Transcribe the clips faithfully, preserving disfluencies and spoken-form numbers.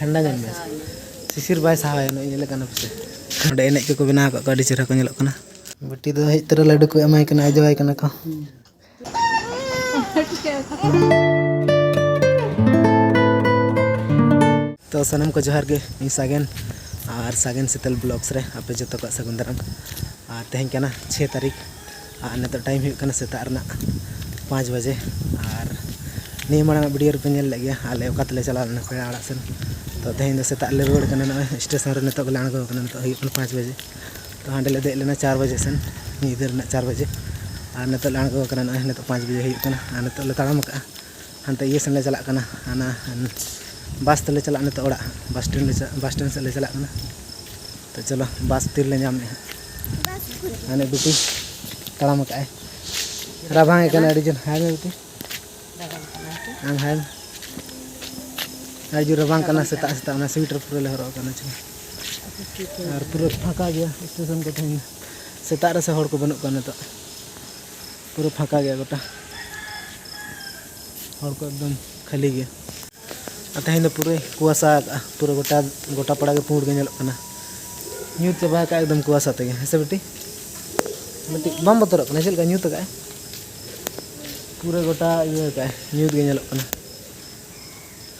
ᱴᱷᱟᱱᱰᱟ ᱧᱟᱢ ᱢᱮᱭᱟ᱾ ᱥᱤᱥᱤᱨ ᱵᱟᱭ ᱥᱟᱦᱟᱣᱟ, ᱱᱚᱜᱼᱚᱭ ᱧᱮᱞᱮᱫ ᱠᱟᱱᱟ ᱯᱮᱥᱮ᱾ ᱚᱸᱰᱮ ᱮᱱᱮᱡ ᱠᱚᱠᱚ ᱵᱮᱱᱟᱣ ᱟᱠᱟᱫ ᱠᱚᱣᱟ, ᱟᱹᱰᱤ ᱪᱮᱦᱨᱟ ᱠᱚ ᱧᱮᱞᱚᱜ ᱠᱟᱱᱟ᱾ ᱵᱤᱴᱤ ᱫᱚ ᱦᱮᱡ ᱛᱚᱨᱟ ᱞᱟᱹᱰᱩ ᱠᱚ ᱮᱢᱟᱭ ᱠᱟᱱᱟ, ᱟᱡᱚᱣᱟᱭ ᱠᱟᱱᱟ ᱠᱚ᱾ ᱛᱚ ᱥᱟᱱᱟᱢ ᱠᱚ ᱡᱚᱦᱟᱨ ᱜᱮ, ᱤᱧ ᱥᱟᱜᱮᱱ ᱟᱨ ᱥᱟᱜᱮᱱ ᱥᱤᱛᱟᱹᱞ ᱵᱞᱚᱜᱥ ᱨᱮ ᱟᱯᱮ ᱡᱚᱛᱚ ᱠᱚᱣᱟᱜ ᱥᱟᱹᱜᱩᱱ ᱫᱟᱨᱟᱢ᱾ ᱟᱨ ᱛᱮᱦᱮᱧ ᱠᱟᱱᱟ ᱪᱷᱮ ᱛᱟᱹᱨᱤᱠᱷ, ᱟᱨ ᱱᱤᱛᱚᱜ ᱴᱟᱭᱤᱢ ᱦᱩᱭᱩᱜ ᱠᱟᱱᱟ ᱥᱮᱛᱟᱜ ᱨᱮᱱᱟᱜ ᱯᱟᱸᱪ ᱵᱟᱡᱮ᱾ ᱟᱨ ᱱᱤᱭᱟᱹ ᱢᱟᱲᱟᱝ ᱵᱷᱤᱰᱤᱭᱳ ᱨᱮᱯᱮ ᱧᱮᱞ ᱞᱮᱫ ᱜᱮᱭᱟ ᱟᱞᱮ ᱚᱠᱟ ᱛᱮᱞᱮ ᱪᱟᱞᱟᱣ ᱞᱮᱱᱟ ᱯᱮᱲᱟ ᱚᱲᱟᱜ ᱥᱮᱱ᱾ ᱛᱚ ᱛᱮᱦᱮᱧ ᱫᱚ ᱥᱮᱛᱟᱜ ᱨᱮᱞᱮ ᱨᱩᱣᱟᱹᱲ ᱠᱟᱱᱟ, ᱱᱚᱜᱼᱚᱭ ᱥᱴᱮᱥᱚᱱ ᱨᱮ ᱱᱤᱛᱚᱜ ᱜᱮᱞᱮ ᱟᱬᱜᱚ ᱠᱟᱱᱟ, ᱱᱤᱛᱚᱜ ᱦᱩᱭᱩᱜ ᱠᱟᱱᱟ ᱯᱟᱸᱪ ᱵᱟᱡᱮ᱾ ᱛᱚ ᱦᱟᱸᱰᱮ ᱞᱮ ᱫᱮᱡ ᱞᱮᱱᱟ ᱪᱟᱨ ᱵᱟᱡᱮ ᱥᱮᱱ, ᱧᱤᱫᱟᱹ ᱨᱮᱱᱟᱜ ᱪᱟᱨ ᱵᱟᱡᱮ᱾ ᱟᱨ ᱱᱤᱛᱚᱜ ᱞᱮ ᱟᱬᱜᱚ ᱠᱟᱱᱟ, ᱱᱚᱜᱼᱚᱭ ᱱᱤᱛᱚᱜ ᱯᱟᱸᱪ ᱵᱟᱡᱮ ᱦᱩᱭᱩᱜ ᱠᱟᱱᱟ, ᱟᱨ ᱱᱤᱛᱚᱜ ᱞᱮ ᱛᱟᱲᱟᱢ ᱟᱠᱟᱜᱼᱟ᱾ ᱦᱟᱱᱛᱮ ᱤᱭᱟᱹ ᱥᱮᱱ ᱞᱮ ᱪᱟᱞᱟᱜ ᱠᱟᱱᱟ, ᱦᱟᱱᱟ ᱵᱟᱥ ᱛᱮᱞᱮ ᱪᱟᱞᱟᱜᱼᱟ ᱱᱤᱛᱚᱜ ᱚᱲᱟᱜ, ᱵᱟᱥ ᱥᱴᱮᱱᱰ ᱞᱮ ᱪᱟ-, ᱵᱟᱥ ᱥᱴᱮᱱᱰ ᱥᱮᱫ ᱞᱮ ᱪᱟᱞᱟᱜ ᱠᱟᱱᱟ᱾ ᱛᱚ ᱪᱚᱞᱚ, ᱵᱟᱥ ᱛᱤᱨᱮᱞᱮ ᱧᱟᱢᱮᱫᱼᱟ᱾ ᱦᱟᱱᱮ ᱵᱤᱴᱤ ᱛᱟᱲᱟᱢ ᱟᱠᱟᱫᱼᱟᱭ, ᱨᱟᱵᱟᱝ ᱮᱫ ᱠᱟᱱᱟ ᱟᱹᱰᱤ ᱡᱳᱨ᱾ ᱦᱟᱭ ᱢᱮ ᱵᱤᱴᱤ, ᱟᱢ ᱦᱟᱭ ᱢᱮ᱾ ᱟᱹᱰᱤ ᱡᱳᱨ ᱨᱟᱵᱟᱝ ᱠᱟᱱᱟ ᱥᱮᱛᱟᱜ ᱥᱮᱛᱟᱜ, ᱚᱱᱟ ᱥᱩᱭᱮᱴᱟᱨ ᱯᱩᱨᱟᱹ ᱞᱮ ᱦᱚᱨᱚᱜ ᱟᱠᱟᱱᱟ ᱪᱚᱞᱚ᱾ ᱟᱨ ᱯᱩᱨᱟᱹ ᱯᱷᱟᱸᱠᱟ ᱜᱮᱭᱟ ᱥᱴᱮᱥᱚᱱ ᱠᱚ ᱛᱮᱦᱮᱧ ᱫᱚ᱾ ᱥᱮᱛᱟᱜ ᱨᱮᱥᱮ ᱦᱚᱲ ᱠᱚ ᱵᱟᱹᱱᱩᱜ ᱠᱚᱣᱟ ᱱᱤᱛᱚᱜ, ᱯᱩᱨᱟᱹ ᱯᱷᱟᱸᱠᱟ ᱜᱮᱭᱟ ᱜᱚᱴᱟ, ᱦᱚᱲ ᱠᱚ ᱮᱠᱫᱚᱢ ᱠᱷᱟᱹᱞᱤ ᱜᱮᱭᱟ᱾ ᱟᱨ ᱛᱮᱦᱮᱧ ᱫᱚ ᱯᱩᱨᱟᱹᱭ ᱠᱩᱣᱟᱥᱟ ᱟᱠᱟᱫᱼᱟ, ᱯᱩᱨᱟᱹ ᱜᱚᱴᱟ, ᱜᱚᱴᱟ ᱯᱟᱲᱟ ᱜᱮ ᱯᱩᱸᱰ ᱜᱮ ᱧᱮᱞᱚᱜ ᱠᱟᱱᱟ, ᱧᱩᱛ ᱪᱟᱵᱟ ᱟᱠᱟᱫᱼᱟ ᱮᱠᱫᱚᱢ ᱠᱩᱣᱟᱥᱟ ᱛᱮᱜᱮ᱾ ᱦᱮᱸ ᱥᱮ ᱵᱤᱴᱤ? ᱢᱤᱫᱴᱤᱡ ᱵᱟᱢ ᱵᱚᱛᱚᱨᱚᱜ ᱠᱟᱱᱟ? ᱪᱮᱫ ᱞᱮᱠᱟ ᱧᱩᱛ ᱟᱠᱟᱫᱼᱟᱭ? ᱯᱩᱨᱟᱹ ᱜᱚᱴᱟ ᱤᱭᱟᱹ ᱟᱠᱟᱫᱼᱟᱭ, ᱧᱩᱛ ᱜᱮ ᱧᱮᱞᱚᱜ ᱠᱟᱱᱟ᱾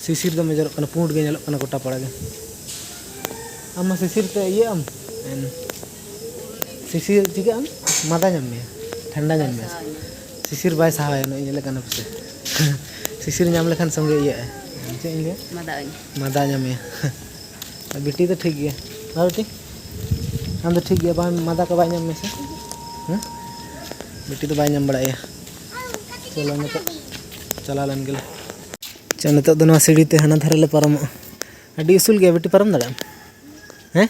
ᱥᱤᱥᱤᱨ ᱫᱚᱢᱮ ᱡᱚᱨᱚᱜ ᱠᱟᱱᱟ, ᱯᱩᱸᱰ ᱜᱮ ᱧᱮᱞᱚᱜ ᱠᱟᱱᱟ ᱜᱚᱴᱟ ᱯᱟᱲᱟ ᱜᱮ᱾ ᱟᱢ ᱢᱟ ᱥᱤᱥᱤᱨ ᱛᱮ ᱤᱭᱟᱹᱜ ᱟᱢ, ᱮᱱ, ᱥᱤᱥᱤᱨ ᱪᱤᱠᱟᱹᱜ ᱟᱢ? ᱢᱟᱫᱟ ᱧᱟᱢ ᱢᱮᱭᱟ, ᱴᱷᱟᱱᱰᱟ ᱧᱟᱢ ᱢᱮᱭᱟ᱾ ᱥᱤᱥᱤᱨ ᱵᱟᱭ ᱥᱟᱦᱟᱣᱟ, ᱱᱚᱜᱼᱚᱭ ᱧᱮᱞᱮᱫ ᱠᱟᱱᱟ ᱯᱮᱥᱮ᱾ ᱥᱤᱥᱤᱨ ᱧᱟᱢ ᱞᱮᱠᱷᱟᱱ ᱥᱚᱸᱜᱮ ᱤᱭᱟᱹᱜᱼᱟᱭ, ᱪᱮᱫ ᱤᱧ ᱞᱟᱹᱭᱟ? ᱢᱟᱫᱟ ᱟᱹᱧ᱾ ᱢᱟᱫᱟ ᱧᱟᱢᱮᱭᱟ᱾ ᱟᱨ ᱵᱤᱴᱤ ᱫᱚ ᱴᱷᱤᱠ ᱜᱮᱭᱟ᱾ ᱦᱮᱸ ᱵᱤᱴᱤ? ᱟᱢ ᱫᱚ ᱴᱷᱤᱠ ᱜᱮᱭᱟ, ᱵᱟᱝ ᱢᱟᱫᱟ ᱠᱚ ᱵᱟᱭ ᱧᱟᱢ ᱢᱮᱭᱟ ᱥᱮ? ᱦᱮᱸ? ᱵᱤᱴᱤ ᱫᱚ ᱵᱟᱭ ᱧᱟᱢ ᱵᱟᱲᱟᱭᱟ᱾ ᱪᱚᱞᱚ ᱱᱤᱛᱚᱜ ᱪᱟᱞᱟᱣ ᱞᱮᱱ ᱜᱮᱞᱮ᱾ ᱟᱪᱪᱷᱟ, ᱱᱤᱛᱚᱜ ᱫᱚ ᱱᱚᱣᱟ ᱥᱤᱲᱤ ᱛᱮ ᱦᱟᱱᱟ ᱫᱷᱟᱨᱮ ᱞᱮ ᱯᱟᱨᱚᱢᱚᱜᱼᱟ᱾ ᱟᱹᱰᱤ ᱩᱥᱩᱞ ᱜᱮᱭᱟ ᱵᱤᱴᱤ, ᱯᱟᱨᱚᱢ ᱫᱟᱲᱮᱭᱟᱜ ᱟᱢ? ᱦᱮᱸ?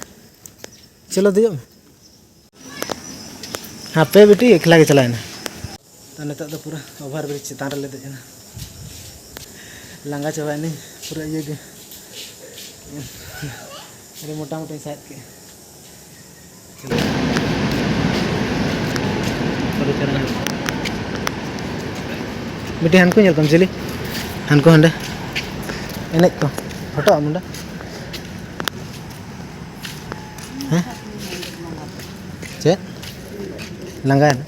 ᱪᱚᱞᱚ ᱫᱮᱡᱚᱜ ᱢᱮ᱾ ᱦᱟᱯᱮ ᱵᱤᱴᱤ, ᱮᱠᱞᱟ ᱜᱮ ᱪᱟᱞᱟᱣ ᱮᱱᱟ᱾ ᱛᱚ ᱱᱤᱛᱚᱜ ᱫᱚ ᱯᱩᱨᱟᱹ ᱳᱵᱷᱟᱨ ᱵᱨᱤᱡᱽ ᱪᱮᱛᱟᱱ ᱨᱮᱞᱮ ᱫᱮᱡ ᱮᱱᱟ᱾ ᱞᱟᱸᱜᱟ ᱪᱟᱵᱟᱭᱮᱱᱟᱹᱧ ᱯᱩᱨᱟᱹ ᱤᱭᱟᱹ ᱜᱮ᱾ ᱟᱹᱰᱤ ᱢᱚᱴᱟᱢᱩᱴᱤᱧ ᱥᱟᱦᱮᱫ ᱠᱮᱫ᱾ ᱢᱤᱫᱴᱮᱱ ᱦᱟᱱᱠᱩ ᱧᱮᱞ ᱠᱚᱢ, ᱪᱤᱞᱤ? ᱦᱟᱱᱠᱩ ᱦᱟᱸᱰᱮ ᱮᱱᱮᱡ ᱠᱚ᱾ ᱯᱷᱳᱴᱳ ᱟᱢ ᱚᱸᱰᱮ? ᱦᱮᱸ? ᱪᱮᱫ? ᱞᱟᱸᱜᱟᱭᱮᱱᱟ?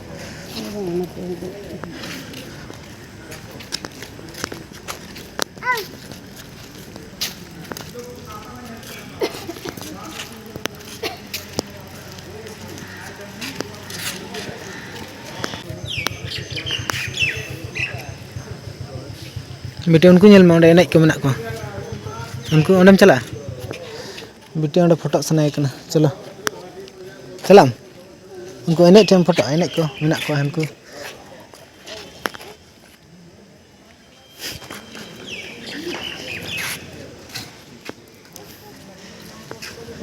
ᱵᱤᱴᱤ, ᱩᱱᱠᱩ ᱧᱮᱞ ᱢᱮ, ᱚᱸᱰᱮ ᱮᱱᱮᱡ ᱠᱚ ᱢᱮᱱᱟᱜ ᱠᱚᱣᱟ᱾ ᱩᱱᱠᱩ ᱚᱸᱰᱮᱢ ᱪᱟᱞᱟᱜᱼᱟ? ᱵᱤᱴᱤ ᱚᱸᱰᱮ ᱯᱷᱳᱴᱳᱜ ᱥᱟᱱᱟᱭᱮ ᱠᱟᱱᱟ᱾ ᱪᱚᱞᱚ, ᱪᱟᱞᱟᱜ ᱟᱢ? ᱩᱱᱠᱩ ᱮᱱᱮᱡ ᱴᱷᱮᱱ ᱯᱷᱳᱴᱳᱜᱼᱟ, ᱮᱱᱮᱡ ᱠᱚ ᱢᱮᱱᱟᱜ ᱠᱚᱣᱟ ᱦᱟᱱᱠᱩ᱾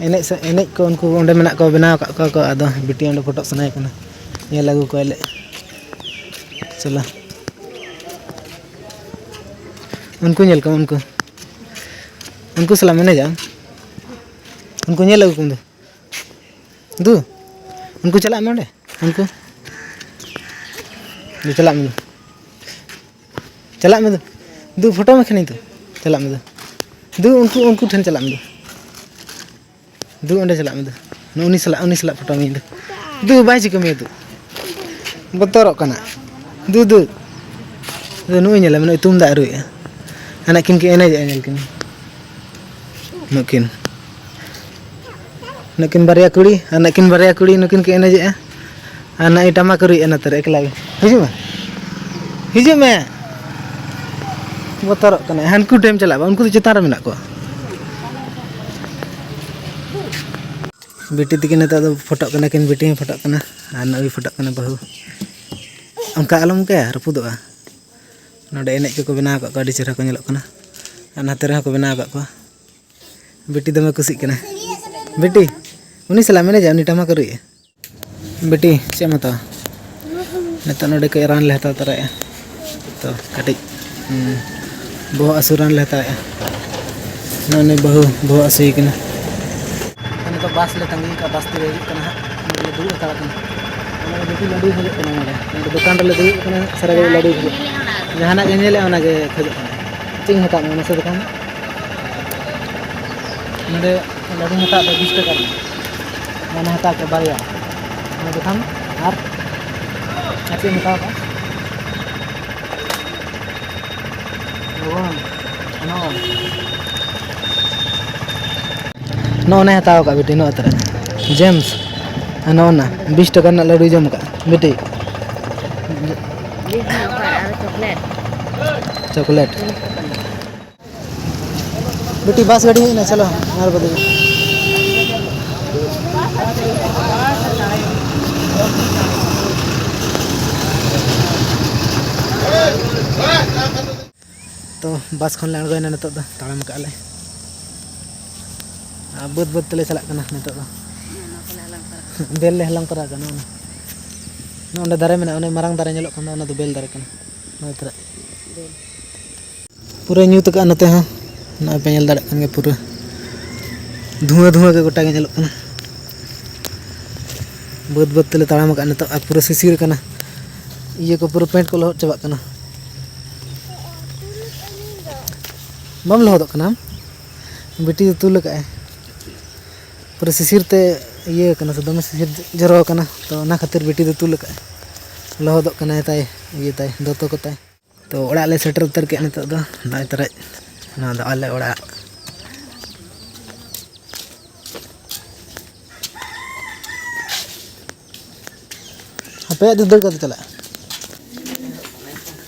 ᱮᱱᱮᱡ ᱥᱮ, ᱮᱱᱮᱡ ᱠᱚ ᱩᱱᱠᱩ ᱚᱸᱰᱮ ᱢᱮᱱᱟᱜ ᱠᱚᱣᱟ, ᱵᱮᱱᱟᱣ ᱟᱠᱟᱫ ᱠᱚᱣᱟ ᱠᱚ᱾ ᱟᱫᱚ ᱵᱤᱴᱤ ᱚᱸᱰᱮ ᱯᱷᱳᱴᱳᱜ ᱥᱟᱱᱟᱭᱮ ᱠᱟᱱᱟ, ᱧᱮᱞ ᱟᱹᱜᱩ ᱠᱚᱣᱟᱭ ᱞᱮ᱾ ᱪᱚᱞᱚ, ᱩᱱᱠᱩ ᱧᱮᱞ ᱠᱚᱢ, ᱩᱱᱠᱩ, ᱩᱱᱠᱩ ᱥᱟᱞᱟᱜ ᱮᱱᱮᱡᱟ᱾ ᱩᱱᱠᱩ ᱧᱮᱞ ᱟᱹᱜᱩ ᱠᱚᱢ ᱫᱩ᱾ ᱫᱩ, ᱩᱱᱠᱩ ᱪᱟᱞᱟᱜ ᱢᱮ ᱚᱸᱰᱮ, ᱩᱱᱠᱩ᱾ ᱫᱩ, ᱪᱟᱞᱟᱜ ᱢᱮ ᱫᱩ᱾ ᱪᱟᱞᱟᱜ ᱢᱮ ᱫᱩ᱾ ᱫᱩ, ᱯᱷᱳᱴᱳ ᱢᱮ ᱠᱷᱟᱱᱤᱧ ᱫᱩ᱾ ᱪᱟᱞᱟᱜ ᱢᱮ ᱫᱩ᱾ ᱫᱩ, ᱩᱱᱠᱩ, ᱩᱱᱠᱩ ᱴᱷᱮᱱ ᱪᱟᱞᱟᱜ ᱢᱮ ᱫᱩ᱾ ᱫᱩ, ᱚᱸᱰᱮ ᱪᱟᱞᱟᱜ ᱢᱮ ᱫᱩ᱾ ᱩᱱᱤ ᱥᱟᱞᱟᱜ, ᱩᱱᱤ ᱥᱟᱞᱟᱜ ᱯᱷᱳᱴᱳ ᱢᱮ ᱫᱩ᱾ ᱫᱩ, ᱵᱟᱭ ᱪᱤᱠᱟᱹ ᱢᱮᱭᱟ ᱫᱩ᱾ ᱵᱚᱛᱚᱨᱚᱜ ᱠᱟᱱᱟ᱾ ᱫᱩ, ᱫᱩ᱾ ᱫᱩ, ᱱᱩᱭ ᱧᱮᱞᱮ ᱢᱮ, ᱱᱩᱭ ᱛᱩᱢᱫᱟᱜ ᱨᱩᱭᱮᱫᱼᱟ᱾ ᱦᱟᱱᱟ ᱠᱤᱱ ᱠᱤᱱ ᱮᱱᱮᱡᱮᱜᱼᱟ, ᱧᱮᱞ ᱠᱤᱱ᱾ ᱱᱩᱠᱤᱱ᱾ ᱱᱩᱠᱤᱱ ᱵᱟᱨᱭᱟ ᱠᱩᱲᱤ, ᱟᱨ ᱱᱩᱠᱤᱱ ᱵᱟᱨᱭᱟ ᱠᱩᱲᱤ, ᱱᱩᱠᱤᱱ ᱠᱤᱱ ᱮᱱᱮᱡᱮᱜᱼᱟ᱾ ᱟᱨ ᱱᱚᱜᱼᱚᱭ ᱴᱟᱢᱟᱠ ᱨᱩᱭᱮᱫᱼᱟ ᱱᱚᱛᱮ ᱨᱮ ᱮᱠᱞᱟ ᱜᱮ᱾ ᱦᱤᱡᱩᱜ ᱢᱮ᱾ ᱦᱤᱡᱩᱜ ᱢᱮ᱾ ᱵᱚᱛᱚᱨᱚᱜ ᱠᱟᱱᱟᱭ᱾ ᱦᱟᱱᱠᱩ ᱴᱷᱮᱱ ᱪᱟᱞᱟᱜ ᱵᱟ, ᱩᱱᱠᱩ ᱫᱚ ᱪᱮᱛᱟᱱ ᱨᱮ ᱢᱮᱱᱟᱜ ᱠᱚᱣᱟ᱾ ᱵᱤᱴᱤ ᱛᱤᱠᱤᱱ ᱱᱤᱛᱚᱜ ᱫᱚ ᱯᱷᱳᱴᱳᱜ ᱠᱟᱱᱟ ᱠᱤᱱ, ᱵᱤᱴᱤ ᱦᱚᱸ ᱯᱷᱳᱴᱳᱜ ᱠᱟᱱᱟ ᱟᱨ ᱱᱩᱭ ᱯᱷᱳᱴᱳᱜ ᱠᱟᱱᱟ ᱵᱟᱹᱦᱩ᱾ ᱚᱱᱠᱟ ᱟᱞᱚᱢ ᱚᱱᱠᱟᱭᱟ, ᱨᱟᱹᱯᱩᱫᱚᱜᱼᱟ᱾ ᱱᱚᱰᱮ ᱮᱱᱮᱡ ᱠᱚᱠᱚ ᱵᱮᱱᱟᱣ ᱟᱠᱟᱫ ᱠᱚᱣᱟ, ᱟᱹᱰᱤ ᱪᱮᱦᱨᱟ ᱠᱚ ᱧᱮᱞᱚᱜ ᱠᱟᱱᱟ᱾ ᱟᱨ ᱱᱟᱛᱮ ᱨᱮᱦᱚᱸ ᱠᱚ ᱵᱮᱱᱟᱣ ᱟᱠᱟᱫ ᱠᱚᱣᱟ᱾ ᱵᱤᱴᱤ ᱫᱚᱢᱮ ᱠᱩᱥᱤᱜ ᱠᱟᱱᱟ᱾ ᱵᱤᱴᱤ, ᱩᱱᱤ ᱥᱟᱞᱟᱜ ᱢᱮᱱᱮᱡᱟ, ᱩᱱᱤ ᱴᱟᱢᱟᱠ ᱨᱩᱭᱮᱫᱼᱟ᱾ ᱵᱤᱴᱤ, ᱪᱮᱫ ᱮᱢ ᱦᱟᱛᱟᱣᱟ? ᱱᱤᱛᱚᱜ ᱱᱚᱰᱮ ᱠᱟᱹᱡ ᱨᱟᱱ ᱞᱮ ᱦᱟᱛᱟᱣ ᱛᱚᱨᱟᱭᱮᱫᱼᱟ᱾ ᱛᱚ, ᱠᱟᱹᱴᱤᱡ, ᱦᱩᱸ, ᱵᱚᱦᱚᱜ ᱦᱟᱹᱥᱩ ᱨᱟᱱ ᱞᱮ ᱦᱟᱛᱟᱣᱮᱫᱼᱟ᱾ ᱱᱚᱜᱼᱚᱭ ᱱᱩᱭ ᱵᱟᱹᱦᱩ ᱵᱚᱦᱚᱜ ᱦᱟᱹᱥᱩᱭᱮ ᱠᱟᱱᱟ᱾ ᱱᱤᱛᱚᱜ ᱵᱟᱥ ᱞᱮ ᱛᱟᱺᱜᱤ ᱠᱟᱜᱼᱟ, ᱵᱟᱥ ᱛᱤᱨᱮ ᱦᱤᱡᱩᱜ ᱠᱟᱱᱟ ᱦᱟᱸᱜ᱾ ᱱᱚᱰᱮ ᱞᱮ ᱫᱩᱲᱩᱵ ᱦᱟᱛᱟᱲ ᱠᱟᱱᱟ᱾ ᱱᱚᱰᱮ ᱢᱤᱫᱴᱤᱡ ᱞᱟᱹᱰᱩᱭ ᱠᱷᱚᱡᱚᱜ ᱠᱟᱱᱟ᱾ ᱱᱚᱰᱮ, ᱱᱚᱰᱮ ᱫᱚᱠᱟᱱ ᱨᱮᱞᱮ ᱫᱩᱲᱩᱵ ᱠᱟᱱᱟ, ᱥᱟᱨᱟ ᱜᱷᱟᱹᱲᱤᱡ ᱞᱟᱹᱰᱩᱭ ᱠᱷᱚᱡᱚᱜ ᱠᱟᱱᱟ᱾ ᱡᱟᱦᱟᱱᱟᱜ ᱜᱮ ᱧᱮᱞᱮᱜᱼᱟ, ᱚᱱᱟᱜᱮ ᱠᱷᱚᱡᱚᱜ ᱠᱟᱱᱟ᱾ ᱪᱮᱫ ᱤᱧ ᱦᱟᱛᱟᱣ ᱢᱮ ᱢᱟᱥᱮ ᱫᱮᱠᱷᱟᱣ ᱢᱮ? ᱱᱚᱰᱮ ᱞᱟᱹᱰᱩᱧ ᱦᱟᱛᱟᱣ ᱠᱮᱫᱟ ᱵᱤᱥ ᱴᱟᱠᱟ ᱨᱮᱱᱟᱜ, ᱢᱟᱱᱮ ᱦᱟᱛᱟᱣ ᱠᱮᱫᱟ ᱵᱟᱨᱭᱟ᱾ ᱚᱱᱟ ᱫᱚᱠᱷᱟᱱ ᱟᱨ ᱟᱨ ᱪᱮᱫ ᱮᱢ ᱦᱟᱛᱟᱣ ᱠᱟᱜᱼᱟ? ᱞᱚᱜᱚᱱ, ᱱᱚᱜᱼᱚᱭ᱾ ᱱᱚᱜᱼᱚ ᱱᱟᱭ ᱦᱟᱛᱟᱣ ᱠᱟᱜ ᱵᱤᱴᱤ, ᱱᱚᱜᱼᱚᱭ ᱛᱟᱨᱟ ᱡᱮᱢᱥ᱾ ᱟᱨ ᱱᱚᱜᱼᱚ ᱱᱟ ᱵᱤᱥ ᱴᱟᱠᱟ ᱨᱮᱱᱟᱜ ᱞᱟᱹᱰᱩᱭ ᱡᱚᱢ ᱠᱟᱜᱼᱟ ᱵᱤᱴᱤ᱾ ᱵᱤᱥ ᱦᱚᱸ ᱚᱠᱟ ᱟᱨ ᱪᱚᱠᱞᱮᱴ᱾ ᱪᱚᱠᱞᱮᱴ᱾ ᱵᱤᱴᱤ, ᱵᱟᱥ ᱜᱟᱹᱰᱤ ᱦᱮᱡ ᱮᱱᱟ, ᱪᱚᱞᱚ ᱟᱨ ᱵᱚ ᱫᱮᱡᱚᱜ᱾ ᱛᱚ, ᱵᱟᱥ ᱠᱷᱚᱱ ᱞᱮ ᱟᱬᱜᱚᱭᱮᱱᱟ, ᱱᱤᱛᱚᱜ ᱫᱚ ᱛᱟᱲᱟᱢ ᱠᱟᱜᱼᱟ ᱞᱮ᱾ ᱟᱨ ᱵᱟᱹᱫᱽ ᱵᱟᱹᱫᱽ ᱛᱮᱞᱮ ᱪᱟᱞᱟᱜ ᱠᱟᱱᱟ ᱱᱤᱛᱚᱜ ᱫᱚ᱾ ᱵᱮᱞ ᱞᱮ ᱦᱟᱞᱟᱝ ᱛᱚᱨᱟ ᱠᱟᱱᱟ᱾ ᱚᱱᱟ ᱱᱚᱜᱼᱚ ᱱᱚᱸᱰᱮ ᱫᱟᱨᱮ ᱢᱮᱱᱟᱜᱼᱟ, ᱚᱱᱮ ᱢᱟᱨᱟᱝ ᱫᱟᱨᱮ ᱧᱮᱞᱚᱜ ᱠᱟᱱ ᱫᱚ, ᱚᱱᱟ ᱫᱚ ᱵᱮᱞ ᱫᱟᱨᱮ ᱠᱟᱱᱟ᱾ ᱱᱚᱜᱼᱚᱭ ᱛᱚᱨᱟ᱾ ᱯᱩᱨᱟᱹ ᱧᱩᱛ ᱟᱠᱟᱫᱼᱟ ᱱᱚᱛᱮ ᱦᱚᱸ᱾ ᱱᱚᱜᱼᱚᱭ ᱯᱮ ᱧᱮᱞ ᱫᱟᱲᱮᱭᱟᱜ ᱠᱟᱱ ᱜᱮᱭᱟ, ᱯᱩᱨᱟᱹ ᱫᱷᱩᱶᱟᱹ ᱫᱷᱩᱶᱟᱹ ᱜᱮ ᱜᱚᱴᱟ ᱜᱮ ᱧᱮᱞᱚᱜ ᱠᱟᱱᱟ᱾ ᱵᱟᱹᱫᱽ ᱵᱟᱹᱫᱽ ᱛᱮᱞᱮ ᱛᱟᱲᱟᱢ ᱟᱠᱟᱫᱼᱟ ᱱᱤᱛᱚᱜ, ᱟᱨ ᱯᱩᱨᱟᱹ ᱥᱤᱥᱤᱨ ᱠᱟᱱᱟ᱾ ᱤᱭᱟᱹ ᱠᱚ ᱯᱩᱨᱟᱹ ᱯᱮᱱᱴ ᱠᱚ ᱞᱚᱦᱚᱫ ᱪᱟᱵᱟᱜ ᱠᱟᱱᱟ᱾ ᱵᱟᱢ ᱞᱚᱦᱚᱫᱚᱜ ᱠᱟᱱᱟ ᱟᱢ? ᱵᱤᱴᱤ ᱫᱚ ᱛᱩᱞ ᱟᱠᱟᱫᱼᱟᱭ᱾ ᱯᱩᱨᱟᱹ ᱥᱤᱥᱤᱨ ᱛᱮ ᱤᱭᱟᱹ ᱠᱟᱱᱟ ᱥᱮ, ᱫᱚᱢᱮ ᱥᱤᱥᱤᱨ ᱡᱚᱨᱚ ᱟᱠᱟᱱᱟ, ᱛᱚ ᱚᱱᱟ ᱠᱷᱟᱹᱛᱤᱨ ᱵᱤᱴᱤ ᱫᱚ ᱛᱩᱞ ᱟᱠᱟᱫᱼᱟᱭ᱾ ᱞᱚᱦᱚᱫᱚᱜ ᱠᱟᱱᱟᱭ ᱛᱟᱭ, ᱤᱭᱟᱹ ᱛᱟᱭ, ᱫᱚᱛᱚ ᱠᱚ ᱛᱟᱭ᱾ ᱛᱚ, ᱚᱲᱟᱜ ᱞᱮ ᱥᱮᱴᱮᱨ ᱩᱛᱟᱹᱨ ᱠᱮᱫᱼᱟ ᱱᱤᱛᱚᱜ ᱫᱚ᱾ ᱱᱚᱜᱼᱚᱭ ᱛᱚᱨᱟ, ᱱᱚᱣᱟ ᱫᱚ ᱟᱞᱮ ᱚᱲᱟᱜ᱾ ᱟᱯᱮᱭᱟᱜ ᱫᱚ ᱫᱟᱹᱲ ᱠᱟᱛᱮ ᱪᱟᱞᱟᱜᱼᱟ᱾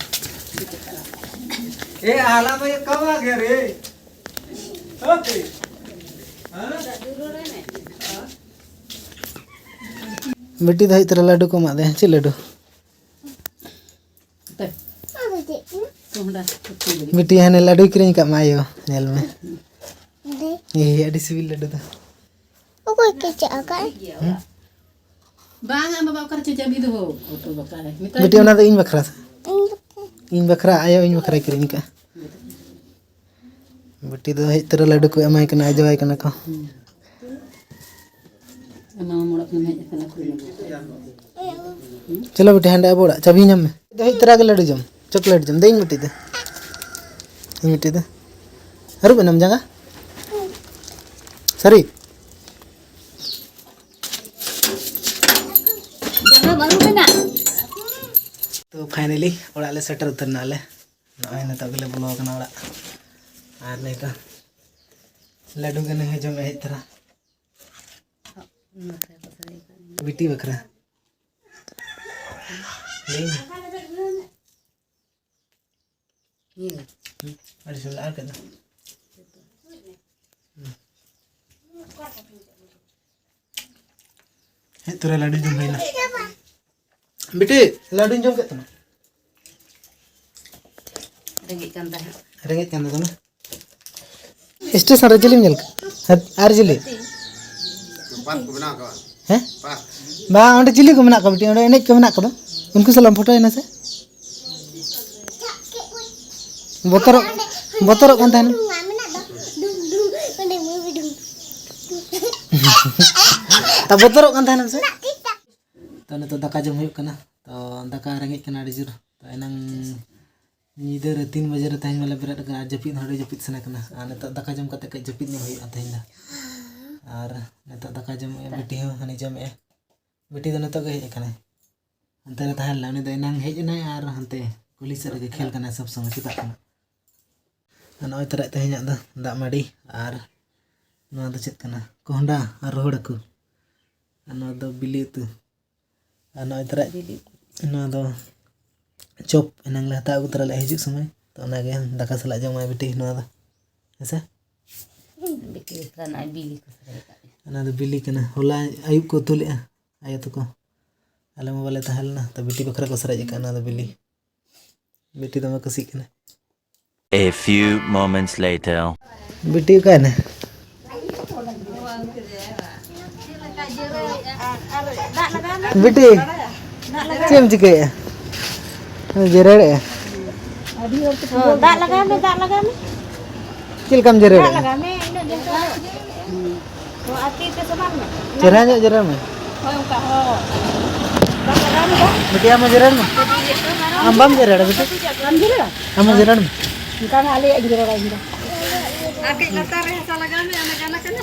ए, आला भाई, कब आ गया रे? ओके। हाँ? ᱵᱤᱴᱤ ᱫᱚ ᱦᱮᱡ ᱛᱚᱨᱟ ᱞᱟᱹᱰᱩ ᱠᱚ ᱮᱢᱟᱫᱮᱭᱟ᱾ ᱪᱮᱫ ᱞᱟᱹᱰᱩ? ᱵᱤᱴᱤ ᱦᱟᱱᱮ ᱞᱟᱹᱰᱩᱭ ᱠᱤᱨᱤᱧ ᱟᱠᱟᱫ ᱢᱟ ᱟᱭᱳ, ᱧᱮᱞ ᱢᱮ᱾ ᱮᱭ, ᱟᱹᱰᱤ ᱥᱤᱵᱤᱞ ᱞᱟᱹᱰᱩ ᱫᱚ᱾ ᱚᱠᱚᱭ ᱠᱮᱪᱟᱜ ᱟᱠᱟᱫ? ᱦᱮᱸ? ᱵᱟᱝ, ᱟᱢ ᱵᱟᱵᱟ ᱚᱠᱟᱨᱮ ᱪᱚ ᱪᱟᱹᱵᱤ ᱫᱚᱦᱚ ᱦᱚᱴᱚ ᱠᱟᱜᱼᱟᱭ? ᱢᱮᱛᱟᱭ ᱵᱤᱴᱤ, ᱚᱱᱟ ᱫᱚ ᱤᱧ ᱵᱟᱠᱷᱨᱟ᱾ ᱤᱧ ᱵᱟᱠᱷᱨᱟ᱾ ᱤᱧ ᱵᱟᱠᱷᱨᱟ, ᱟᱭᱳ ᱤᱧ ᱵᱟᱠᱷᱨᱟᱭ ᱠᱤᱨᱤᱧ ᱟᱠᱟᱫᱼᱟ᱾ ᱵᱤᱴᱤ ᱫᱚ ᱦᱮᱡ ᱛᱚᱨᱟ ᱞᱟᱹᱰᱩ ᱠᱚ ᱮᱢᱟᱭ ᱠᱟᱱᱟ, ᱟᱡᱚᱣᱟᱭ ᱠᱟᱱᱟ ᱠᱚ᱾ ᱦᱩᱸ᱾ ᱮᱢᱟᱢ ᱚᱲᱟᱜ ᱠᱷᱚᱱᱮᱢ ᱦᱮᱡ ᱟᱠᱟᱱᱟ, ᱠᱩᱞᱤ ᱢᱮ᱾ ᱦᱩᱸ? ᱪᱚᱞᱚ ᱵᱤᱴᱤ, ᱦᱟᱸᱰᱮ ᱟᱵᱚ ᱚᱲᱟᱜ ᱪᱟᱹᱵᱤ ᱧᱟᱢ ᱢᱮ᱾ ᱫᱚ ᱦᱮᱡ ᱛᱚᱨᱟ ᱜᱮ ᱞᱟᱹᱰᱩ ᱡᱚᱢ, ᱪᱚᱠᱞᱮᱴ ᱡᱚᱢ᱾ ᱫᱮ ᱤᱧ ᱵᱤᱴᱤ ᱫᱚ, ᱤᱧ ᱵᱤᱴᱤ ᱫᱚ᱾ ᱟᱹᱨᱩᱵ ᱮᱱᱟᱢ ᱡᱟᱸᱜᱟ? ᱥᱟᱹᱨᱤ? ᱡᱟᱸᱜᱟ ᱵᱟᱹᱱᱩᱜ ᱮᱱᱟ᱾ ᱛᱚ, finally ᱚᱲᱟᱜ ᱞᱮ ᱥᱮᱴᱮᱨ ᱩᱛᱟᱹᱨ ᱱᱟᱞᱮ᱾ ᱱᱚᱜᱼᱚᱭ ᱱᱤᱛᱚᱜ ᱜᱮᱞᱮ ᱵᱚᱞᱚ ᱟᱠᱟᱱᱟ ᱚᱲᱟᱜ᱾ ᱟᱨ ᱱᱤᱛᱚᱜ ᱞᱟᱹᱰᱩ ᱜᱮ ᱱᱩᱭ ᱦᱚᱸ ᱡᱚᱢᱮ ᱦᱮᱡ ᱛᱚᱨᱟ᱾ ᱵᱤᱴᱤ ᱵᱟᱠᱷᱨᱟ᱾ ᱞᱟᱹᱭ ᱢᱮ᱾ ᱦᱩᱸ, ᱟᱹᱰᱤ ᱥᱤᱵᱤᱞᱟ, ᱟᱨ ᱠᱟᱹᱡ ᱫᱚ᱾ ᱦᱩᱸ᱾ ᱦᱮᱡ ᱛᱚᱨᱟ ᱞᱟᱹᱰᱩ ᱡᱚᱢ ᱦᱩᱭᱱᱟ᱾ ᱵᱤᱴᱤ, ᱞᱟᱹᱰᱩᱧ ᱡᱚᱢ ᱠᱮᱫ ᱛᱟᱢᱟ᱾ ᱨᱮᱸᱜᱮᱡ ᱠᱟᱱ ᱛᱟᱦᱮᱸᱫ᱾ ᱨᱮᱸᱜᱮᱡ ᱠᱟᱱ ᱛᱟᱵᱚᱱᱟ᱾ ᱥᱴᱮᱥᱚᱱ ᱨᱮ ᱪᱤᱞᱤᱢ ᱧᱮᱞ ᱠᱚᱣᱟ? ᱟᱨ ᱪᱤᱞᱤ? ᱯᱟᱨᱠ ᱠᱚ ᱵᱮᱱᱟᱣ ᱠᱟᱜᱼᱟ᱾ ᱦᱮᱸ? ᱯᱟᱨᱠ᱾ ᱵᱟᱝ, ᱚᱸᱰᱮ ᱪᱤᱞᱤ ᱠᱚ ᱢᱮᱱᱟᱜ ᱠᱚᱣᱟ ᱵᱤᱴᱤ? ᱚᱸᱰᱮ ᱮᱱᱮᱡ ᱠᱚ ᱢᱮᱱᱟᱜ ᱠᱚᱫᱚ? ᱩᱱᱠᱩ ᱥᱟᱞᱟᱜ ᱮᱢ ᱯᱷᱳᱴᱳᱭᱮᱱᱟ ᱥᱮ? ᱵᱚᱛᱚᱨᱚᱜ, ᱵᱚᱛᱚᱨᱚᱜ ᱠᱟᱱ ᱛᱟᱦᱮᱱᱟ᱾ ᱛᱟ ᱵᱚᱛᱚᱨᱚᱜ ᱠᱟᱱ ᱛᱟᱦᱮᱱᱟᱢ ᱥᱮ? ᱛᱚ, ᱱᱤᱛᱚᱜ ᱫᱟᱠᱟ ᱡᱚᱢ ᱦᱩᱭᱩᱜ ᱠᱟᱱᱟ᱾ ᱛᱚ, ᱫᱟᱠᱟ ᱨᱮᱸᱜᱮᱡ ᱠᱟᱱᱟ ᱟᱹᱰᱤ ᱡᱳᱨ᱾ ᱛᱚ, ᱮᱱᱟᱝ ᱧᱤᱫᱟᱹ ᱨᱮ ᱛᱤᱱ ᱵᱟᱡᱮ ᱨᱮ ᱛᱮᱦᱮᱧ ᱢᱟᱞᱮ ᱵᱮᱨᱮᱫ ᱟᱠᱟᱱᱟ ᱟᱨ ᱡᱟᱹᱯᱤᱫ ᱦᱚᱸ ᱟᱹᱰᱤ ᱡᱟᱹᱯᱤᱫ ᱥᱟᱱᱟ ᱠᱟᱱᱟ᱾ ᱟᱨ ᱱᱤᱛᱚᱜ ᱫᱟᱠᱟ ᱡᱚᱢ ᱠᱟᱛᱮ ᱠᱟᱹᱡ ᱡᱟᱹᱯᱤᱫ ᱧᱚᱜ ᱦᱩᱭᱩᱜᱼᱟ ᱛᱮᱦᱮᱧ ᱫᱚ᱾ ᱟᱨ ᱱᱤᱛᱚᱜ ᱫᱟᱠᱟ ᱡᱚᱢᱮᱜᱼᱟ, ᱵᱤᱴᱤ ᱦᱚᱸ ᱦᱟᱹᱱᱤ ᱡᱚᱢᱮᱜᱼᱟ᱾ ᱵᱤᱴᱤ ᱫᱚ ᱱᱤᱛᱚᱜ ᱜᱮ ᱦᱮᱡ ᱟᱠᱟᱱᱟᱭ᱾ ᱦᱟᱱᱛᱮ ᱨᱮ ᱛᱟᱦᱮᱸ ᱞᱮᱱᱟ, ᱩᱱᱤ ᱫᱚ ᱮᱱᱟᱝ ᱦᱮᱡ ᱮᱱᱟᱭ ᱟᱨ ᱦᱟᱱᱛᱮ ᱠᱩᱞᱦᱤ ᱥᱮᱫ ᱨᱮᱜᱮ ᱠᱷᱮᱞ ᱠᱟᱱᱟᱭ ᱥᱚᱵᱽ ᱥᱚᱢᱚᱭ ᱥᱮᱛᱟᱜ ᱠᱷᱚᱱᱟᱜ᱾ ᱟᱨ ᱱᱚᱜᱼᱚᱭ ᱛᱚᱨᱟ ᱛᱮᱦᱮᱧᱟᱜ ᱫᱚ ᱫᱟᱜ ᱢᱟᱹᱰᱤ ᱟᱨ ᱱᱚᱣᱟ ᱫᱚ ᱪᱮᱫ ᱠᱟᱱᱟ? ᱠᱚᱦᱰᱟ ᱟᱨ ᱨᱚᱦᱚᱲ ᱦᱟᱹᱠᱩ᱾ ᱟᱨ ᱱᱚᱣᱟ ᱫᱚ ᱵᱤᱞᱤ ᱩᱛᱩ᱾ ᱟᱨ ᱱᱚᱜᱼᱚᱭ ᱛᱚᱨᱟ ᱵᱤᱞᱤ ᱩᱛᱩ᱾ ᱱᱚᱣᱟ ᱫᱚ ᱪᱚᱯ ᱮᱱᱟᱝ ᱞᱮ ᱦᱟᱛᱟᱣ ᱟᱹᱜᱩ ᱛᱚᱨᱟ ᱞᱮᱫᱼᱟ ᱦᱤᱡᱩᱜ ᱥᱚᱢᱚᱭ, ᱛᱚ ᱚᱱᱟᱜᱮ ᱫᱟᱠᱟ ᱥᱟᱞᱟᱜ ᱡᱚᱢᱟᱭ ᱵᱤᱴᱤ ᱱᱚᱣᱟ ᱫᱚ, ᱦᱮᱸ ᱥᱮ? ᱵᱤᱴᱤ ᱵᱟᱠᱷᱨᱟ ᱱᱚᱜᱼᱚᱭ ᱵᱤᱞᱤ ᱠᱚ ᱥᱟᱨᱮᱡ ᱟᱠᱟᱫ ᱢᱮ᱾ ᱚᱱᱟ ᱫᱚ ᱵᱤᱞᱤ ᱠᱟᱱᱟ, ᱦᱚᱞᱟ ᱟᱹᱭᱩᱵ ᱠᱚ ᱩᱛᱩ ᱞᱮᱫᱼᱟ ᱟᱭᱳ ᱛᱟᱠᱚ, ᱟᱞᱮ ᱢᱟ ᱵᱟᱞᱮ ᱛᱟᱦᱮᱸ ᱞᱮᱱᱟ, ᱛᱚ ᱵᱤᱴᱤ ᱵᱟᱠᱷᱨᱟ ᱠᱚ ᱥᱟᱨᱮᱡ ᱟᱠᱟᱫᱼᱟ ᱚᱱᱟ ᱫᱚ ᱵᱤᱞᱤ᱾ ᱵᱤᱴᱤ ᱫᱚᱢᱮ ᱠᱩᱥᱤᱜ ᱠᱟᱱᱟ᱾ A few moments later. ᱵᱤᱴᱤ ᱚᱠᱟᱭᱮᱱᱟ? ᱵᱤᱴᱤ, ᱪᱮᱫ ᱮᱢ ᱪᱤᱠᱟᱹᱭᱮᱫᱼᱟ? ᱡᱮᱨᱮᱲᱮᱫᱼᱟ? ᱦᱚᱸ, ᱫᱟᱜ ᱞᱟᱜᱟᱣ ᱢᱮ, ᱫᱟᱜ ᱞᱟᱜᱟᱣ ᱢᱮ᱾ ᱪᱮᱫ ᱞᱮᱠᱟᱢ ᱡᱮᱨᱮᱲᱮᱫᱼᱟ? ᱫᱟᱜ ᱞᱟᱜᱟᱣ ᱢᱮ, ᱤᱱᱟᱹᱜ ᱫᱤᱱ ᱠᱷᱚᱱ᱾ ᱦᱚᱸ, ᱟᱨ ᱛᱤ ᱛᱮ ᱥᱟᱢᱟᱝ ᱢᱮ᱾ ᱪᱮᱦᱨᱟ ᱧᱚᱜ ᱡᱮᱨᱮᱲ ᱢᱮ᱾ ᱦᱳᱭ, ᱚᱱᱠᱟ, ᱦᱳᱭ᱾ ᱫᱟᱜ ᱞᱟᱜᱟᱣ ᱢᱮ, ᱫᱟᱜ᱾ ᱵᱤᱴᱤ, ᱟᱢ ᱦᱚᱸ ᱡᱮᱨᱮᱲ ᱢᱮ᱾ ᱟᱢ ᱵᱟᱢ ᱡᱮᱨᱮᱲᱟ, ᱵᱤᱴᱤ? ᱵᱟᱢ ᱡᱮᱨᱮᱲᱟ? ᱟᱢ ᱦᱚᱸ ᱡᱮᱨᱮᱲ ᱢᱮ᱾ ᱚᱱᱠᱟ ᱢᱟ ᱟᱞᱮᱭᱟᱜ ᱤᱧ ᱡᱮᱨᱮᱲᱟ ᱤᱧ ᱫᱚ᱾ ᱟᱨ ᱠᱟᱹᱡ ᱞᱟᱛᱟᱨ ᱨᱮ ᱦᱟᱥᱟ ᱞᱟᱜᱟᱣ ᱢᱮ, ᱚᱱᱟ ᱜᱟᱱ ᱟᱠᱟᱱᱟ?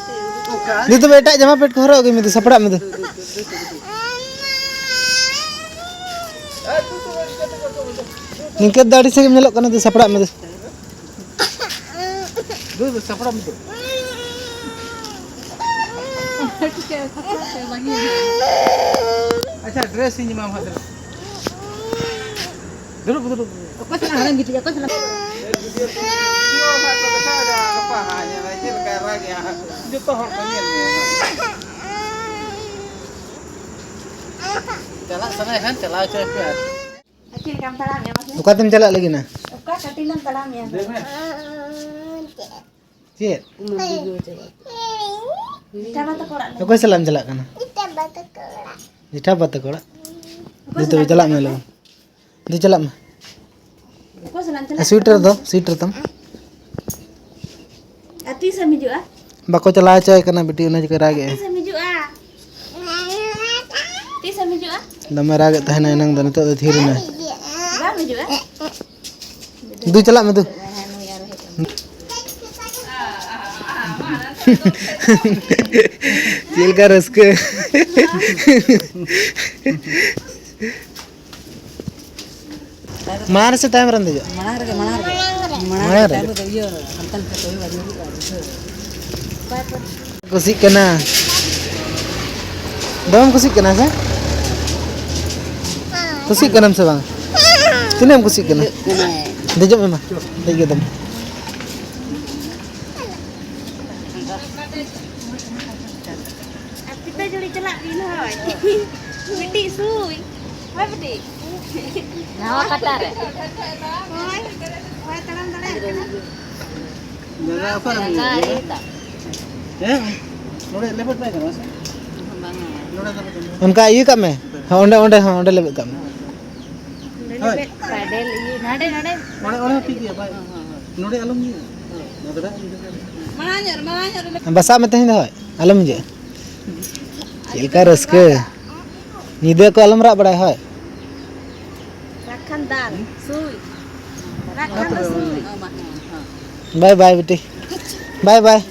ᱫᱤ, ᱛᱚᱵᱮ ᱮᱴᱟᱜ ᱡᱟᱢᱟ ᱯᱮᱱᱴ ᱠᱚ ᱦᱚᱨᱚᱜ ᱟᱹᱜᱩᱭ ᱢᱮ, ᱫᱤ, ᱥᱟᱯᱲᱟᱜ ᱢᱮ, ᱫᱤ᱾ ᱱᱤᱝᱠᱟᱹ ᱫᱚ ᱟᱹᱰᱤ ᱥᱟᱺᱜᱤᱧ ᱧᱮᱞᱚᱜ ᱠᱟᱱᱟ, ᱫᱤ, ᱥᱟᱯᱲᱟᱜ ᱢᱮ, ᱫᱤ᱾ ᱫᱩ, ᱫᱩ, ᱥᱟᱯᱲᱟᱜ ᱢᱮ, ᱫᱩ᱾ ᱟᱪᱪᱷᱟ, ᱰᱨᱮᱥ ᱤᱧ ᱮᱢᱟᱢ ᱦᱟᱸᱜ, ᱫᱩᱲᱩᱵ᱾ ᱫᱩᱲᱩᱵ, ᱫᱩᱲᱩᱵ᱾ ᱚᱠᱚᱭ ᱥᱟᱞᱟᱜ ᱦᱟᱲᱟᱢ ᱜᱤᱛᱤᱡ, ᱚᱠᱚᱭ ᱥᱟᱞᱟᱜ? ᱜᱟᱯᱟ ᱦᱟᱸᱜ ᱧᱮᱞᱟ ᱪᱮᱫ ᱞᱮᱠᱟᱭ ᱨᱟᱜᱮᱜᱼᱟ ᱦᱟᱸᱜ᱾ ᱡᱚᱛᱚ ᱦᱚᱲ ᱠᱚ ᱧᱮᱞ ᱢᱮᱭᱟ ᱦᱟᱸᱜ᱾ ᱪᱟᱞᱟᱜ ᱥᱟᱱᱟᱭ ᱠᱷᱟᱱ ᱪᱟᱞᱟᱣ ᱦᱚᱪᱚᱭ ᱯᱮ ᱟᱨ᱾ ᱪᱮᱫ ᱞᱮᱠᱟᱢ ᱛᱟᱲᱟᱢᱮᱜᱼᱟ ᱢᱟᱥᱮ? ᱚᱠᱟᱛᱮᱢ ᱪᱟᱞᱟᱜ ᱞᱟᱹᱜᱤᱫ ᱱᱟ? ᱚᱠᱟ ᱠᱟᱹᱴᱤᱡ ᱞᱮᱢ ᱛᱟᱲᱟᱢᱮᱜᱼᱟ? ᱞᱟᱹᱭ ᱢᱮ᱾ ᱪᱮᱫ? ᱡᱮᱴᱷᱟ ᱵᱟ ᱛᱟᱠᱚ ᱚᱲᱟᱜ ᱞᱮ᱾ ᱚᱠᱚᱭ ᱥᱟᱞᱟᱜ ᱮᱢ ᱪᱟᱞᱟᱜ ᱠᱟᱱᱟ? ᱡᱮᱴᱷᱟ ᱵᱟ ᱛᱟᱠᱚ ᱚᱲᱟᱜ? ᱚᱠᱚᱭ ᱫᱩ, ᱛᱚᱵᱮ ᱥᱟᱞᱟᱜ ᱪᱟᱞᱟᱜ ᱢᱮ ᱞᱚᱜᱚᱱ᱾ ᱫᱩ, ᱪᱟᱞᱟᱜ ᱢᱮ᱾ ᱚᱠᱚᱭ ᱥᱟᱞᱟᱜ ᱮᱢ ᱪᱟᱞᱟᱜ ᱥᱩᱭᱮᱴᱟᱨ ᱠᱟᱱᱟ? ᱫᱚ, ᱥᱩᱭᱮᱴᱟᱨ ᱛᱟᱢ? ᱟᱨ ᱛᱤᱥᱮᱢ ᱦᱤᱡᱩᱜᱼᱟ? ᱵᱟᱠᱚ ᱪᱟᱞᱟᱣ ᱦᱚᱪᱚᱭ ᱠᱟᱱᱟ ᱵᱤᱴᱤ, ᱚᱱᱟ ᱪᱤᱠᱟᱹ ᱨᱟᱜᱮᱜᱼᱟᱭ᱾ ᱛᱤᱥᱮᱢ ᱦᱤᱡᱩᱜᱼᱟ? ᱛᱤᱥᱮᱢ ᱦᱤᱡᱩᱜᱼᱟ? ᱫᱚᱢᱮ ᱨᱟᱜᱮᱫ ᱛᱟᱦᱮᱱᱟ ᱮᱱᱟᱝ ᱫᱚ, ᱱᱤᱛᱚᱜ ᱫᱚ ᱛᱷᱤᱨ ᱮᱱᱟᱭ᱾ ᱵᱟᱢ ᱦᱤᱡᱩᱜᱼᱟ? ᱫᱩ, ᱪᱟᱞᱟᱜ ᱢᱮ ᱫᱩ᱾ ᱪᱮᱫ ᱞᱮᱠᱟ ᱨᱟᱹᱥᱠᱟᱹ᱾ ᱢᱟᱲᱟᱝ ᱨᱮ ᱥᱮ ᱛᱟᱭᱚᱢ ᱨᱮᱢ ᱫᱮᱡᱚᱜᱼᱟ? ᱢᱟᱲᱟᱝ ᱨᱮᱜᱮ, ᱢᱟᱲᱟᱝ ᱨᱮᱜᱮ᱾ ᱢᱟᱲᱟᱝ ᱢᱟᱲᱟᱝ ᱨᱮ, ᱨᱮ? ᱛᱟᱭᱚᱢ ᱨᱮᱫᱚ ᱤᱭᱟᱹ, ᱦᱟᱱᱛᱮ ᱱᱟᱛᱮ ᱠᱚᱭᱚᱜ ᱟᱹᱰᱤ ᱦᱩᱭᱩᱜᱼᱟ, ᱵᱩᱡᱷᱟᱹᱣ᱾ ᱠᱩᱥᱤᱜ ᱠᱟᱱᱟ᱾ ᱫᱚᱢᱮᱢ ᱠᱩᱥᱤᱜ ᱠᱟᱱᱟ ᱥᱮ? ᱠᱩᱥᱤᱜ ᱠᱟᱱᱟᱢ ᱥᱮ ᱵᱟᱝ? ᱛᱤᱱᱟᱹᱜ ᱮᱢ ᱠᱩᱥᱤᱜ ᱠᱟᱱᱟ? ᱫᱮᱡᱚᱜ ᱢᱮ ᱢᱟ, ᱫᱮᱡ ᱜᱮ ᱫᱚᱢ᱾ ᱟᱨ ᱯᱷᱤᱛᱟᱹ ᱡᱩᱲᱤ ᱪᱟᱞᱟᱜ ᱵᱤᱱ ᱦᱳᱭ᱾ ᱢᱤᱫᱴᱤᱡ ᱥᱩᱭ᱾ ᱦᱳᱭ ᱵᱤᱴᱤ᱾ ᱱᱟᱣᱟ ᱠᱟᱴᱟ ᱨᱮ᱾ ᱦᱳᱭ᱾ ᱦᱳᱭ, ᱛᱟᱲᱟᱢ ᱫᱟᱲᱮᱭᱟᱜ ᱠᱟᱱᱟ᱾ ᱡᱟᱸᱜᱟ ᱚᱠᱟᱨᱮᱢ ᱡᱟᱸᱜᱟ ᱤᱭᱟᱹᱭᱟ? ᱤᱭᱟᱹ ᱠᱟᱜ᱾ ᱦᱮᱸ? ᱱᱚᱰᱮ ᱞᱮᱵᱮᱫ ᱵᱟᱭ ᱜᱟᱱᱚᱜᱼᱟ ᱥᱮ? ᱵᱟᱝᱟ᱾ ᱱᱚᱰᱮ ᱞᱮᱵᱮᱫ ᱜᱟᱱᱚᱜᱼᱟ᱾ ᱚᱱᱠᱟ ᱤᱭᱟᱹ ᱠᱟᱜ ᱢᱮ᱾ ᱦᱮᱸ, ᱚᱸᱰᱮ, ᱚᱸᱰᱮ ᱦᱚᱸ, ᱚᱸᱰᱮ ᱞᱮᱵᱮᱫ ᱠᱟᱜ ᱢᱮ᱾ ᱦᱳᱭ᱾ ᱯᱮᱰᱮᱞ ᱤᱭᱟᱹ, ᱱᱟᱰᱮ, ᱱᱟᱰᱮ᱾ ᱚᱸᱰᱮ, ᱚᱸᱰᱮ ᱦᱚᱸ ᱴᱷᱤᱠ ᱜᱮᱭᱟ, ᱵᱟᱭ᱾ ᱱᱚᱰᱮ ᱟᱞᱚᱢ ᱤᱭᱟᱹᱭᱟ᱾ ᱢᱟᱲᱟᱝ ᱧᱚᱜ ᱨᱮ, ᱢᱟᱲᱟᱝ ᱧᱚᱜ ᱨᱮ᱾ ᱵᱟᱥᱟᱜ ᱢᱮ ᱛᱮᱦᱮᱧ ᱫᱚ, ᱦᱳᱭ, ᱟᱞᱚᱢ ᱦᱤᱡᱩᱜᱼᱟ᱾ ᱪᱮᱫ ᱞᱮᱠᱟ ᱨᱟᱹᱥᱠᱟᱹ᱾ ᱧᱤᱫᱟᱹ ᱠᱚ ᱟᱞᱚᱢ ᱨᱟᱜ ᱵᱟᱲᱟᱭᱟ, ᱦᱳᱭ᱾ ᱨᱟᱜ ᱠᱷᱟᱱ ᱫᱟᱞ, ᱥᱩᱭ᱾ ᱨᱟᱜ ᱠᱷᱟᱱ ᱫᱚ ᱥᱩᱭ᱾ ᱵᱟᱭ ᱵᱟᱭ ᱵᱤᱴᱤ᱾ ᱵᱟᱭ ᱵᱟᱭ᱾